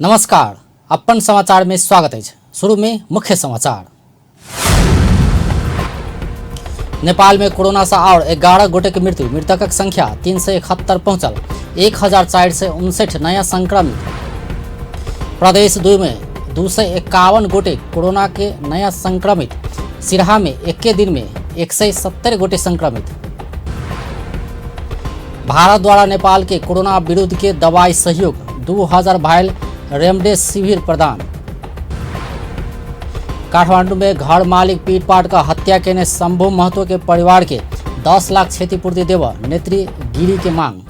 नमस्कार, अपन समाचार में स्वागत अछि। शुरू में मुख्य समाचार। नेपाल में कोरोना से और 11 गोटे के मृत्यु, मृतकक संख्या 371 पहुंचल, 1459 नया संक्रमित। प्रदेश 2 में 251 गोटे कोरोना के नया संक्रमित, सिरहा में एके दिन में 170 गोटे संक्रमित। भारत द्वारा नेपाल के कोरोना विरुद्ध के दवाई सहयोग 2000 भाइल रेमडेसिविर प्रदान। काठमांडू में घर मालिक पीटपाट का हत्या केने शंभू महतो के परिवार के 10 लाख क्षतिपूर्ति देव नेत्री गिरी के मांग।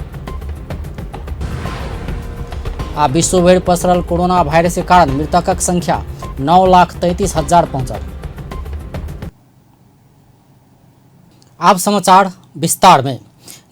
आ विश्वभरि पसरल कोरोना वायरस के कारण मृतकक संख्या 9,33,000 पहुंचल। आब समाचार विस्तार में।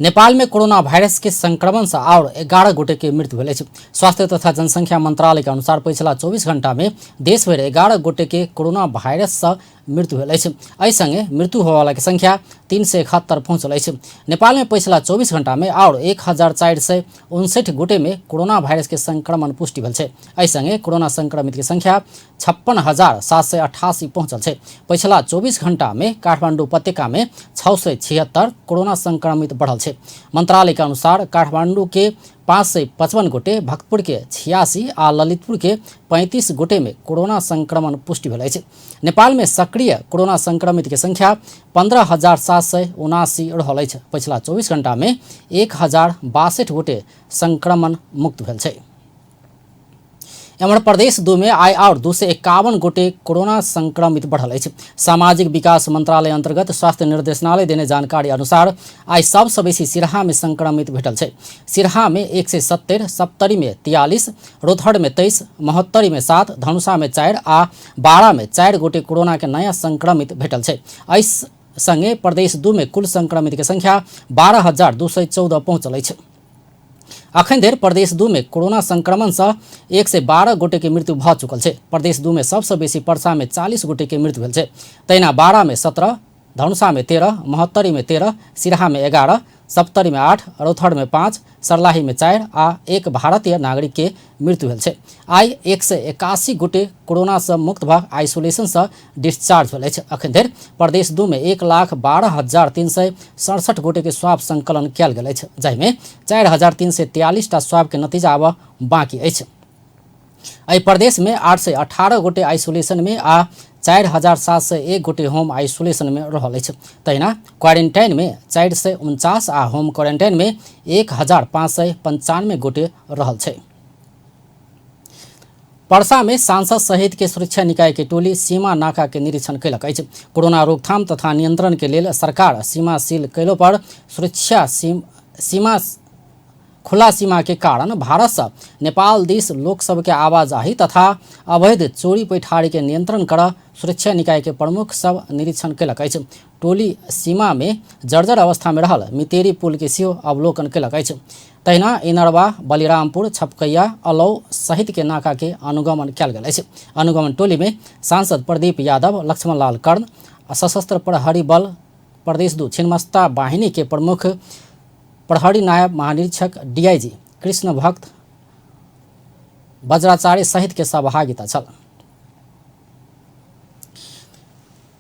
नेपाल में कोरोना वायरस के संक्रमण से और 11 गोटे के मृत्यु भेल अछि। स्वास्थ्य तथा जनसंख्या मंत्रालय के अनुसार पछिला 24 घंटा में देशभरि 11 गोटे के कोरोना वायरस से मृत्यु भेल अछि। एहि संगे मृत्यु होयवाला के संख्या 371 पहुंचल अछि। नेपाल में पछिला 24 घंटा में और 1459 गोटे में कोरोना वायरस के संक्रमण पुष्टि भेल छै। एहि संगे कोरोना संक्रमित के संख्या 56,788 पहुंचल छै। पछिला 24 घंटा में काठमांडू उपत्यका में 676 कोरोना संक्रमित बढ़ल छै। मंत्रालय के अनुसार काठमांडू के 555 गोटे, भक्तपुर के 86 आ ललितपुर के 35 गोटे में कोरोना संक्रमण पुष्टि भेल अछि। नेपाल में सक्रिय कोरोना संक्रमित के संख्या 15,779 रहल अछि। पछिला 24 घंटा में 1,062 गोटे संक्रमण मुक्त भेल छै। एम्हर प्रदेश 2 में आइ आओर 251 गोटे कोरोना संक्रमित बढ़ल अछि। सामाजिक विकास मंत्रालय अंतर्गत स्वास्थ्य निर्देशनालय देने जानकारी अनुसार आइ सबसँ बेसी सिरहा में संक्रमित भेटल छै। सिरहा में 170, सप्तरी में 43, रोथड़ में 23, महोत्तरी में 7, धनुषा में 4 आ बारा में 4 गोटे कोरोना के नया संक्रमित भेटल छै। एहि संगे प्रदेश 2 में कुल संक्रमित के संख्या 12,214 पहुंचल अछि। अखन धरि प्रदेश 2 में कोरोना संक्रमण से 112 गोटे के मृत्यु भऽ चुकल छै। प्रदेश 2 में सबसँ बेसी परसा में 40 गोटे के मृत्यु भेल छै। तहिना बारा में 17, धनुषा में 13, महोत्तरी में 13, सिरहा में 11, सप्तरी में 8, रौथड़ में 5, सर्लाही में 4 आ 1 भारतीय नागरिक के मृत्यु भेल छै। आइ 181 गोटे कोरोना से मुक्त भऽ आइसोलेशन से डिस्चार्ज भेल अछि। अखन धरि प्रदेश 2 में 1,12,367 गोटे के स्वाब संकलन कयल गेल अछि, जाहिमे 4,343 टा स्वाब के नतीजा आबऽ बाकी अछि। एहि प्रदेश में 818 गोटे आइसोलेशन में आ 4,701 गोटे होम आइसोलेशन में रहल अछि। तहिना क्वारेंटाइन में 449 आ होम क्वारेंटाइन में 1,595 गोटे रहल छै। परसा में सांसद सहित के सुरक्षा निकाय के टोली सीमा नाका के निरीक्षण कयलक अछि। कोरोना रोकथाम तथा नियंत्रण के लेल सरकार सीमा सील कयलो पर सुरक्षा सीमा खुला सीमा के कारण भारत से नेपाल दिस लोक सब के आवाजाही तथा अवैध चोरी पैठारी के नियंत्रण कर सुरक्षा निकाय के प्रमुख सब निरीक्षण कयलक अछि। टोली सीमा में जर्जर अवस्था में रहल मितेरी पुल के सेहो अवलोकन कयलक अछि। तहिना इनरवा, बलिरामपुर, छपकैया, अलौ सहित के नाका के अनुगमन कयल गेल अछि। अनुगमन टोली में सांसद प्रदीप यादव, लक्ष्मण लाल कर्ण, सशस्त्र प्रहरी बल प्रदेश 2 छिन्नमस्ता वाहिनी के प्रमुख प्रहरी नायब महानिरीक्षक डीआईजी कृष्ण भक्त वज्राचार्य सहित के सहभागिता छल।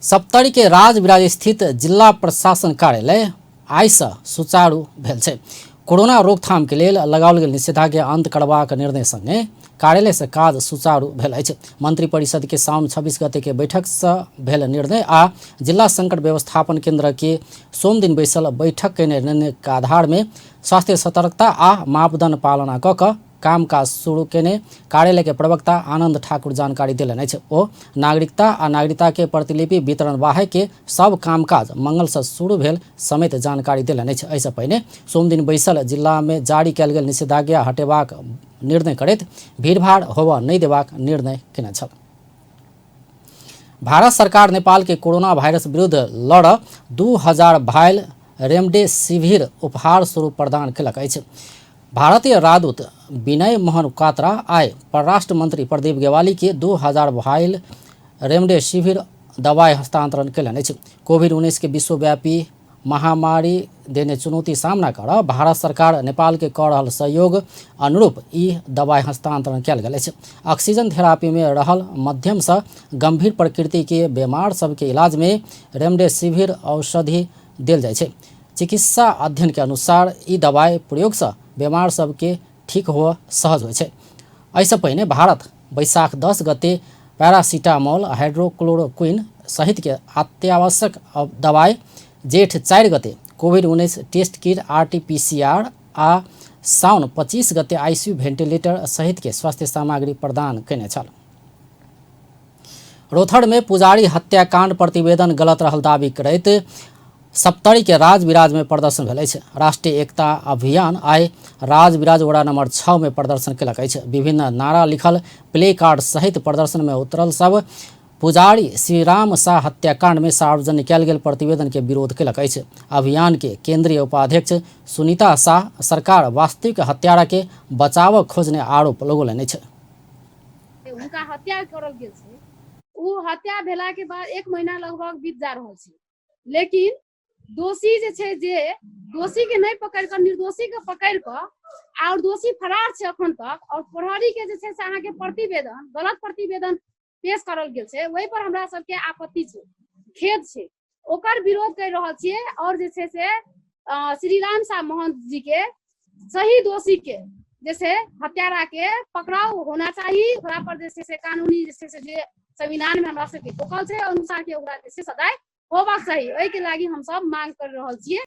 सप्तरी के राजविराज स्थित जिला प्रशासन कार्यालय आइ से सुचारू भेल छै। कोरोना रोकथाम के लेल लगाओल गेल निषेधाज्ञा अंत करबाक निर्णय संगे कार्यालय से काज सुचारू भेल अछि। मंत्रिपरिषद के साउन 26 गते के बैठक से भेल निर्णय आ जिला संकट व्यवस्थापन केंद्र के सोमदिन बैसल बैठक के निर्णय के आधार में स्वास्थ्य सतर्कता आ मापदंड पालना क क कामकाज शुरू केने कार्यालय के प्रवक्ता आनंद ठाकुर जानकारी देलनि अछि। ओ नागरिकता आ नागरिकता के प्रतिलिपि वितरण बाहेक के सब कामकाज मंगल से शुरू भेल समेत जानकारी देलनि अछि। एहिसँ पहिने सोमदिन बैसल जिला में जारी कयल गेल निषेधाज्ञा हटेबाक निर्णय करैत भीड़भाड़ होबय नहि देबाक निर्णय केने छल। भारत सरकार नेपाल के कोरोना वायरस विरुद्ध लड़ 2000 भाइल रेमडेसिविर उपहार स्वरूप प्रदान केलक अछि। भारतीय राजदूत विनय मोहन क्वात्रा आइ परराष्ट्र मंत्री प्रदीप गेवाली के 2000 भाइल रेमडेसिविर दवाई हस्तांतरण केलनि अछि। कोविड-19 के विश्वव्यापी महामारी देने चुनौती सामना कर भारत सरकार नेपाल के कऽ रहल सहयोग अनुरूप ई दवाई हस्तांतरण कयल गेल अछि। ऑक्सीजन थेरापी में रहल मध्यम सँ गंभीर प्रकृति के बीमार सबके इलाज में रेमडेसिविर औषधि देल जाइ छै। चिकित्सा अध्ययन के अनुसार ई दवाई प्रयोग सँ बीमार सबके ठीक हुअ सहज होइ छै। एहिसँ पहिने भारत बैसाख 10 गते पैरासिटामोल, हाइड्रोक्लोरोक्विन सहितके अत्यावश्यक दवाई जेठ 4 गते कोभिड-19 टेस्ट किट, आरटीपीसीआर आ साउन 25 गते आईसीयू भेंटिलेटर सहितके स्वास्थ्य सामग्री प्रदान कयने छल। रोथड़ में पुजारी हत्याकांड प्रतिवेदन गलत रहल दावी करैत सप्तरी के राजविराज में प्रदर्शन भेल अछि। राष्ट्रीय एकता अभियान आइ राजविराज वडा नंबर 6 में प्रदर्शन केलक अछि। विभिन्न नारा लिखल प्ले कार्ड सहित प्रदर्शन में उतरल सब पुजारी श्रीराम शाह हत्याकांड में सार्वजनिक कयल गेल प्रतिवेदन के विरोध केलक अछि। अभियान के केंद्रीय उपाध्यक्ष सुनीता शाह सरकार वास्तविक हत्यारा के बचावक खोजने आरोप लगौलनि अछि। हुनका हत्या करल गेल छै, ओ हत्या भेला के बाद 1 महीना लगभग बीत जा रहल छै, लेकिन दोषी जे छै, जे दोषी के नहि पकड़ कऽ निर्दोषी के पकड़ कऽ और दोषी फरार छै अखन तक, और प्रहरी के जे छै से अहाँके प्रतिवेदन गलत प्रतिवेदन पेश करल गेल छै, ओहि पर हमरा सबके आपत्ति छै, खेद छै, ओकर विरोध कर रहल छियै। और जे छै से श्री राम शाह महंत जी के सही दोषी के जैसे हत्यारा के पकड़ाव होना चाहिए, ओकरा पर जे छै से कानूनी जे छै से जे संविधान में हमरा सबके तोकल छै अनुसार के ओकरा जे छै सजाय होबाक चाही। एहिके लागि हमसब मांग कर रहल छियै।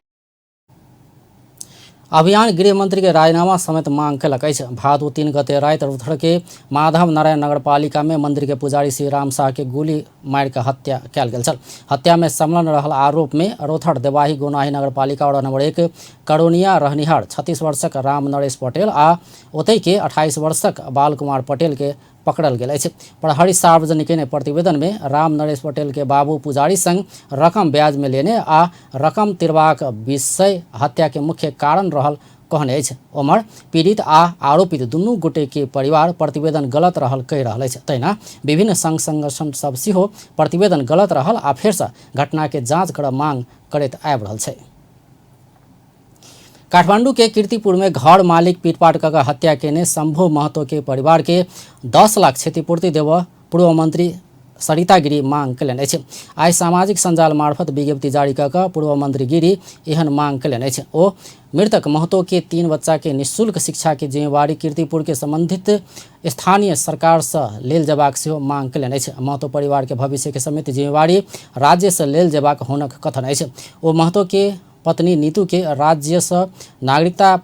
अभियान गृहमंत्री के राजीनामा समेत मांग केलक अछि। भादो 3 गते राति रोथड़ के माधव नारायण नगरपालिका में मंदिर के पुजारी श्री राम शाह के गोली मारि के हत्या कयल गेल छल। हत्या में संलग्न रहल आरोप में रोथड़ देवाही गोनाही नगरपालिका वार्ड नंबर 1 करोनिया रहनिहार 36 वर्षक राम नरेश पटेल आ ओतहि के 28 वर्षक बाल कुमार पटेल के पकड़ल गेल अछि। प्रहरी सार्वजनिक केने प्रतिवेदन में राम नरेश पटेल के बाबू पुजारी संग रकम ब्याज में लेने आ रकम तिरबाक विषय हत्या के मुख्य कारण रहल कहने अछि। ओम्हर पीड़ित आ आरोपित दुनू गोटे के परिवार प्रतिवेदन गलत रहल कहि रहल अछि। तहिना विभिन्न संघ संगठन सब सेहो प्रतिवेदन गलत रहल आ फेरसँ घटना के जांच करऽ मांग करैत आबि रहल छै। काठमांडू के कीर्तिपुर में घर मालिक पीटपाट कऽ हत्या केने शंभू महतो के परिवार के 10 लाख क्षतिपूर्ति देबऽ पूर्व मंत्री सरिता गिरी मांग कयलनि अछि। आइ सामाजिक सञ्जाल मार्फत विज्ञप्ति जारी कऽ कऽ पूर्व मंत्री गिरी एहन मांग कयलनि अछि। ओ मृतक महतो के 3 बच्चा के निःशुल्क शिक्षा के जिम्मेवारी कीर्तिपुर के संबंधित स्थानीय सरकार से लेल जेबाक सेहो मांग कयलनि अछि। महतो परिवार के भविष्य के समेत जिम्मेवारी राज्य से लेल जेबाक हुनक कथन अछि। ओ महतो के पत्नी नीतू के राज्य से नागरिकता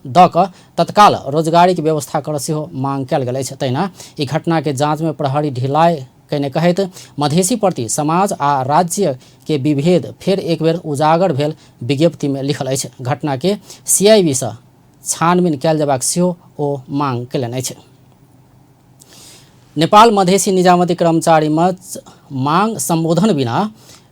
दऽ कऽ तत्काल रोजगारीके व्यवस्था करऽ सेहो मांग कयल गेल अछि। तहिना ई घटनाके जाँचमे प्रहरी ढिलाइ कयने कहैत मधेसी प्रति समाज आ राज्यके विभेद फेर एक बेर उजागर भेल विज्ञप्तिमे लिखल अछि। घटनाके सीआईबीसँ छानबीन कयल जेबाक सेहो ओ मांग कयलनि अछि। नेपाल मधेसी निजामती कर्मचारीमे मांग सम्बोधन बिना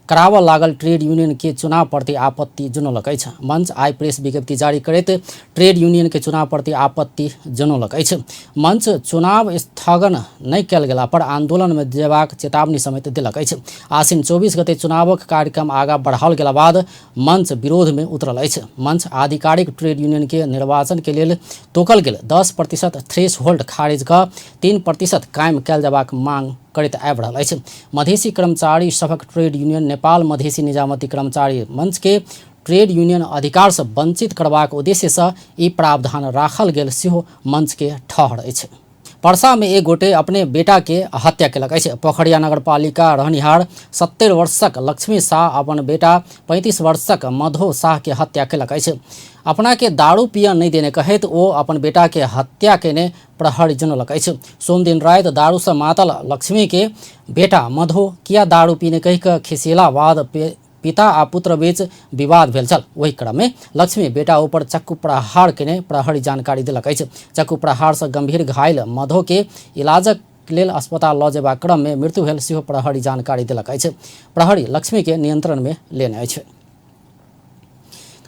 कराबऽ लागल ट्रेड यूनियन के चुनाव प्रति आपत्ति जनौलक अछि। मंच आइ प्रेस विज्ञप्ति जारी करैत ट्रेड यूनियन के चुनाव प्रति आपत्ति जनौलक अछि। मंच चुनाव स्थगन नहि कयल गेला पर आंदोलन मे जेबाक चेतावनी समेत देलक अछि। आसिन 24 गते चुनावक कार्यक्रम आगा बढ़ाओल गेला बाद मंच विरोध मे उतरल अछि। मंच आधिकारिक ट्रेड यूनियन के निर्वाचन के लेल तोकल गेल 10% थ्रेशहोल्ड खारिज कऽ 3% कायम कयल जेबाक मांग करैत आबि रहल अछि। मधेसी कर्मचारी सभक ट्रेड यूनियन नेपाल मधेसी निजामती कर्मचारी मंच के ट्रेड यूनियन अधिकार सँ वंचित करबाक उद्देश्य सँ ई प्रावधान राखल गेल सेहो मंच के ठहर अछि। परसा में एक गोटे अपने बेटा के हत्या केलक अछि। पोखरिया नगरपालिका रहनिहार 70 वर्षक लक्ष्मी शाह अपन बेटा 35 वर्षक मधो शाह के हत्या केलक अछि। अपना के दारू पिय नहि देने कहैत ओ अपन बेटा के हत्या केने प्रहरी जनौलक अछि। सोमदिन राति दारूसँ मातल लक्ष्मी के बेटा मधु किया दारू पीने कहि कऽ खिसियेला बाद पिता आ पुत्र बीच विवाद भेल छल। ओहि क्रम में लक्ष्मी बेटा ऊपर चक्कू प्रहार केने प्रहरी जानकारी देलक अछि। चक्कू प्रहार सँ गंभीर घायल मधु के इलाजक लेल अस्पताल लऽ जेबाक क्रम में मृत्यु भेल सेहो प्रहरी जानकारी देलक अछि। प्रहरी लक्ष्मी के नियंत्रण में लेने अछि।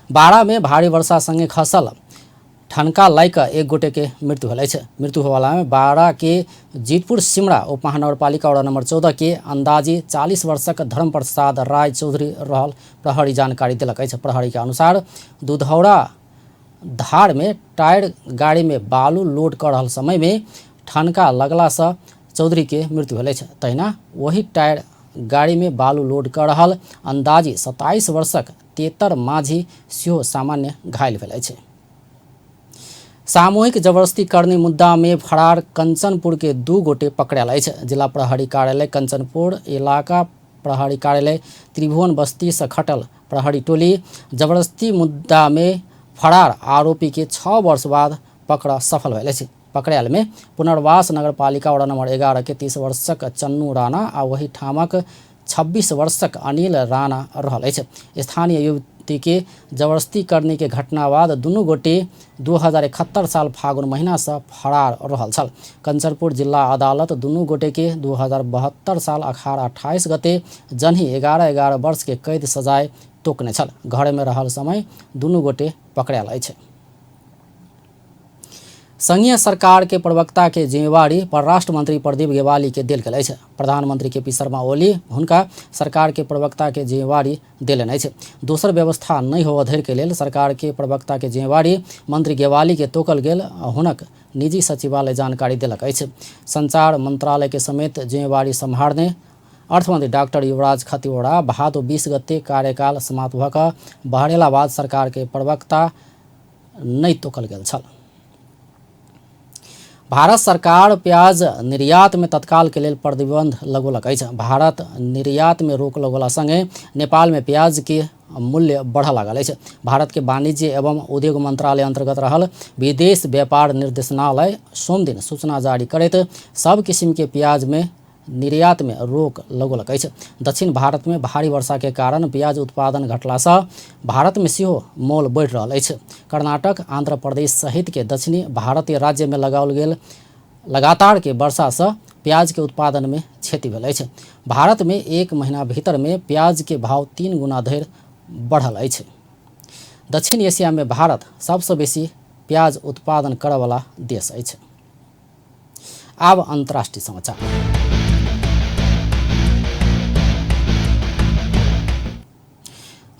बारा में भारी वर्षा संगे खसल ठनका लागि कऽ एक गोटे के मृत्यु भेल अछि। मृत्यु होयवला में बारा के जीतपुर सिमरा उपमहानगरपालिका वार्ड नंबर 14 के अंदाजी 40 वर्षक धर्म प्रसाद राय चौधरी रहल प्रहरी जानकारी देलक अछि। प्रहरी के अनुसार दुधौरा धार में टायर गाड़ी में बालू लोड कर रहल समय में ठनका लगला से चौधरी के मृत्यु भेल अछि। तहिना वही टायर गाड़ी में बालू लोड कर रहल अंदाजी 27 वर्षक तेतर माझी सेहो सामान्य घायल भेल अछि। सामूहिक जबरदस्ती करने मुद्दा में फरार कंचनपुर के 2 गोटे पकड़ायल अछि। जिला प्रहरी कार्यालय कंचनपुर इलाका प्रहरी कार्यालय त्रिभुवन बस्ती से खटल प्रहरी टोली जबरदस्ती मुद्दा में फरार आरोपी के 6 वर्ष बाद पकड़ सफल भेल अछि। पकड़ायल में पुनर्वास नगरपालिका वार्ड नंबर 11 के 30 वर्षक चन्नू राणा आ वही ठामक 26 वर्षक अनिल राणा रहल अछि। स्थानीय युवती के जबरदस्ती करने के घटना बाद दुनू गोटे 2071 साल फागुन महीना से फरार रहल छल। कंचनपुर जिला अदालत दुनू गोटे के 2072 साल अखार 28 गते जनही 11-11 वर्ष के कैद सजाय तोकने छल। घर में रहल समय दुनू गोटे पकड़ायल अछि। संघीय सरकार के प्रवक्ता के जिम्मेवारी परराष्ट्र मंत्री प्रदीप गेवाली के देल गेल अछि। प्रधानमंत्री के पी शर्मा ओली हुनका सरकार के प्रवक्ता के जिम्मेवारी देलनि अछि। दोसर व्यवस्था नहि होबय धरि के लेल सरकार के प्रवक्ता के जिम्मेवारी मंत्री गेवाली के तोकल गेल हुनक निजी सचिवालय जानकारी देलक अछि। संचार मंत्रालय के समेत जिम्मेवारी सम्हारने अर्थमंत्री डॉक्टर युवराज खतिवड़ा भादो 20 गते कार्यकाल समाप्त भऽ कऽ बहरेला बाद सरकार के प्रवक्ता नहि तोकल गेल छल। भारत सरकार प्याज निर्यात में तत्काल के लेल प्रतिबंध लगौलक अछि। भारत निर्यात में रोक लगौला संगे नेपाल में प्याज के मूल्य बढ़ऽ लागल अछि। भारत के वाणिज्य एवं उद्योग मंत्रालय अंतर्गत रहल विदेश व्यापार निर्देशनालय सोमदिन सूचना जारी करैत सब किसिम के प्याज में निर्यात में रोक लगौलक अछि। दक्षिण भारत में भारी वर्षा के कारण प्याज उत्पादन घटला से भारत में सेहो मोल बढ़ि रहल अछि। कर्नाटक, आंध्र प्रदेश सहित के दक्षिणी भारतीय राज्य में लगाओल गेल लगातार के वर्षा से प्याज के उत्पादन में क्षति भेल अछि। भारत में एक महीना भीतर में प्याज के भाव 3 गुना धरि बढ़ल अछि। दक्षिण एशिया में भारत सबसँ बेसी प्याज उत्पादन करऽवला देश अछि। आब अंतर्राष्ट्रीय समाचार।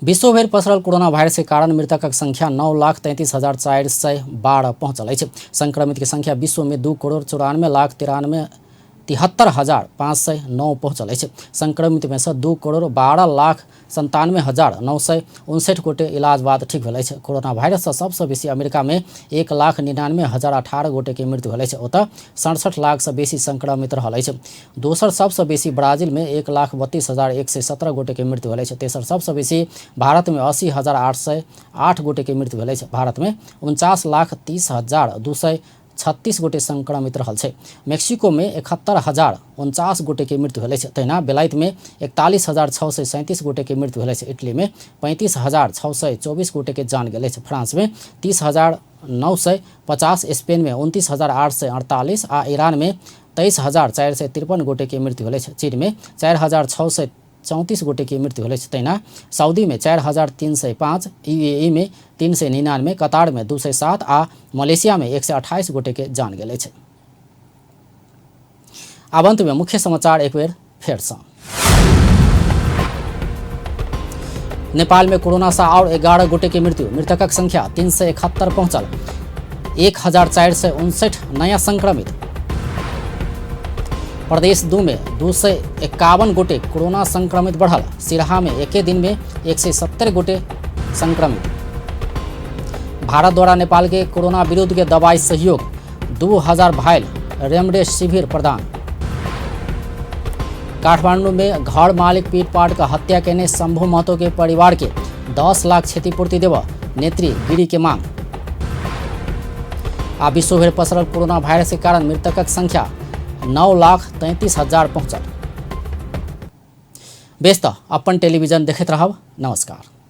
विश्वभरि पसरल कोरोना वायरस के कारण मृतकक संख्या 9,33,412 पहुंचल अछि। संक्रमित के संख्या विश्व में 2,94,73,509 पहुंचल अछि। संक्रमित में से 2,12,97,959 गोटे इलाज बाद ठीक भेल अछि। कोरोना वायरस से सबसँ बेसी अमेरिका में 1,99,018 गोटे के मृत्यु भेल अछि। ओतऽ 67 लाख से बेसी संक्रमित रहल अछि। दोसर सबसँ बेसी ब्राजील में 1,32,117 गोटे के मृत्यु भेल अछि। तेसर सबसँ बेसी भारत में 80,808 गोटे के मृत्यु भेल अछि। भारत में 49,30,236 गोटे संक्रमित रहल छै। मेक्सिको में 71,049 गोटे के मृत्यु भेल अछि। तहिना बेलायत में 41,637 गोटे के मृत्यु भेल अछि। इटली में 35,624 गोटे के जान गेल अछि। फ्रांस में 30,950, स्पेन में 29,848 आ ईरान में 23,453 गोटे के मृत्यु भेल अछि। चीन में 4,634 गोटे के मृत्यु भेल अछि। तहिना सऊदी में 4,305, यूएई में 399, कतार में 207 आ मलेशिया में 128 गोटे के जान गेल अछि। आब अंत में मुख्य समाचार एक बेर फेर सँ। नेपाल में कोरोना से और 11 गोटे के मृत्यु, मृतकक संख्या 371 पहुंचल, 1,459 नया संक्रमित। प्रदेश 2 में 251 गोटे कोरोना संक्रमित बढ़ल, सिरहा में एके दिन में 170 गोटे संक्रमित। भारत द्वारा नेपाल के कोरोना विरुद्ध के दवाई सहयोग 2000 भाइल रेमडेसिविर प्रदान। काठमांडू में घर मालिक पीटपाट का हत्या केने शंभू महतो के परिवार के 10 लाख क्षतिपूर्ति देव नेत्री गिरी के मांग। आ विश्वभरि पसरल कोरोना वायरस के कारण मृतकक संख्या 9,33,000 पहुंचल। बेस त अपन टेलीविजन देखैत रहब। नमस्कार।